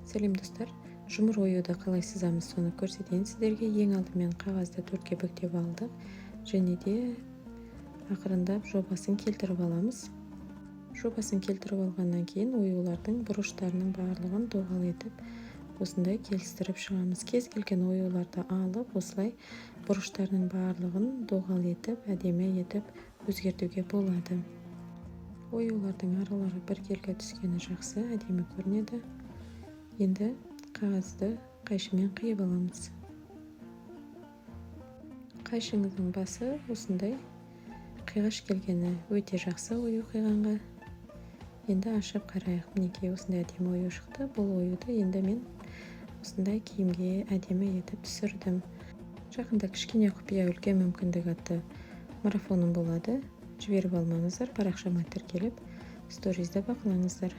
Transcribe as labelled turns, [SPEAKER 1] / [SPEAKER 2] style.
[SPEAKER 1] Сәлем, достар! Жұмыр оюды қалай сызамыз, соны көрсетейін сіздерге. Ең алдымен қағазды төртке бүктеп алдық және де ақырындап жобасын келтіріп аламыз. Жобасын келтіріп алғаннан кейін оюлардың бұрыштарының барлығын доғал етіп, осындай келістіріп шығамыз. Кез келген оюларды алып, осылай бұрыштарының барлығын доғал етіп, әдемі етіп өзгертуге болады. Оюлардың аралары біркелкі түскені жақсы, әдемі көрінеді. Енді қағазды қайшымен қиып аламыз. Қайшыңыздың басы осындай қиғаш келгені өте жақсы ою қиғанға. Енді ашып қарайық. Мінекей, осындай әдемі ою шықты. Бұл оюды енді мен осындай киімге әдемі етіп түсірдім. Жақында «Кішкене құпия, үлкен мүмкіндік» атты марафоным болады, жіберіп алмаңыздар. Парақшама тіркеліп, сторизді бақылаңыздар.